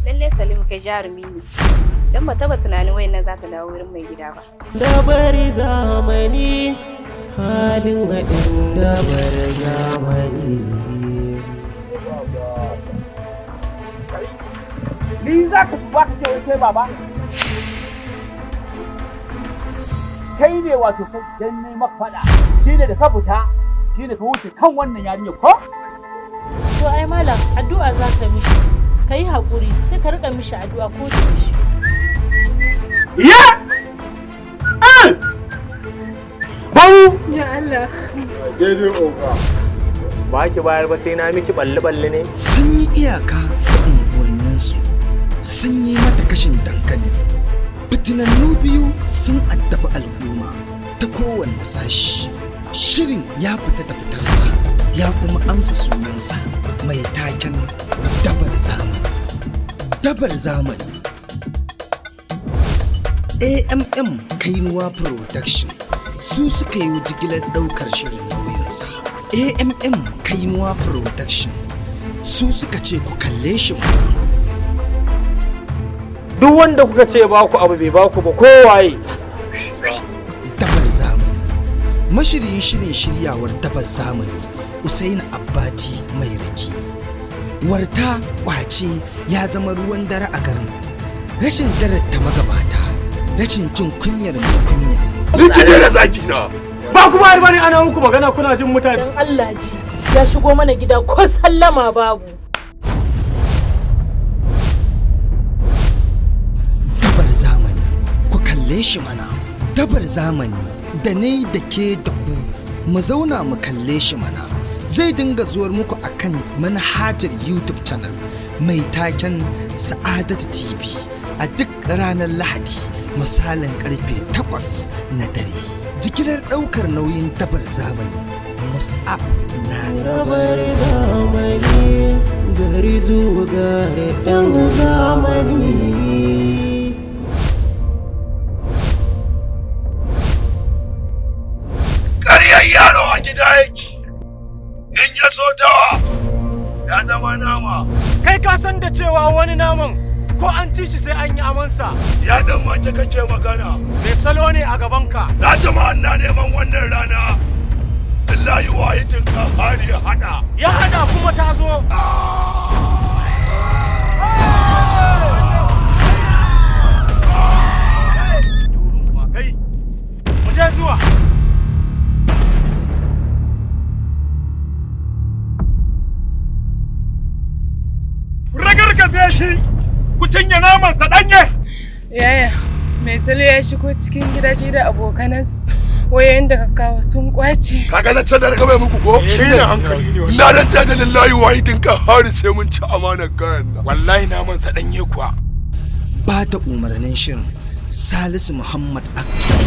Lallai Salim kai jarumi ne. Don ba taba tunanin wayannan za ta dawo wurin mai gida ba. Dabar zamani, halin haɗin dabar zamani. Ni za ka duba ka ce wai kai baba? Kai ne wato kai dan ne maka faɗa. Shi ne da ka fita, shi ne ka wuce kan wannan yarinya ko? To ai malam, addu'a za ka mishi. Ka yi haƙuri, sai ka riƙa mishi addu'a ko da yaushe. Ya! Bawu! Ya Allah. Daidai oga. Ba ki bayar ba sai na miki balle-balle ne. Sun yi iyaka da unguwanninsu, sun yi mata kashin dankali. Fitinannu biyu sun addabi al'umma ta kowanne sashi. Shirin ya fita da fitarsa, ya kuma amsa sunansa mai taken Dabar Zamani. Dabar Zamani. AMM Kainuwa Production su suka yi jigilar ɗaukar shirin nauyinsa. AMM Kainuwa Production su suka ce ku kalle shi mana. Duk wanda kuka ce ba ku abu bai ba ku ba kowaye. Dabar Zamani. Mashiryin shirin shiryawar Dabar Zamani, Usaini Abbati Mai Rake. Warta kwace ya zama ruwan dare a garin. Rashin ta magabata, rashin jin kunyar mai kunya. Ni ki daina zagi na. Ba ku bayar bane ana muku magana kuna jin mutane. Dan Allah ji, ya shigo mana gida ko sallama babu. Dabar Zamani, ku kalle shi mana. Dabar Zamani, da ni da ke da ku mu zauna mu kalle shi mana. Zai dinga zuwar muku akan manhajar YouTube channel mai taken Sa'adatu TV a duk ranar Lahadi misalin karfe 8 na dare. Jigilar ɗaukar nauyin Dabar Zamani, Mus'ab Nasir. Dabar zamani, zari zuga da ɗan zamani. Ƙaryar yaro a gida yake. In ya so dawa ya zama nama. Kai ka san da cewa wani naman ko an ci shi sai an yi amansa. Ya dan mace kake magana. Mai salo ne a gabanka. Na jama'a na neman wannan rana. Lillahi wahidin kahari ya hada. Ya hada kuma ta zo. Durun ba kai. Mu je zuwa. Ragargaze shi! Ku cinye namansa ɗanye! Yaya, mai salo ya shigo cikin gida shi da abokanansa, wayoyin da ka kawo sun kwace. Kaga na can da na gaba muku ko? Shi ne hankali ne wannan. Na rantsa da lillahi wahidin kahari sai mun ci amanar kayan nan. Wallahi namansa ɗanye kuwa. Ba da umarnin shirin, Salisu Muhammad Actor.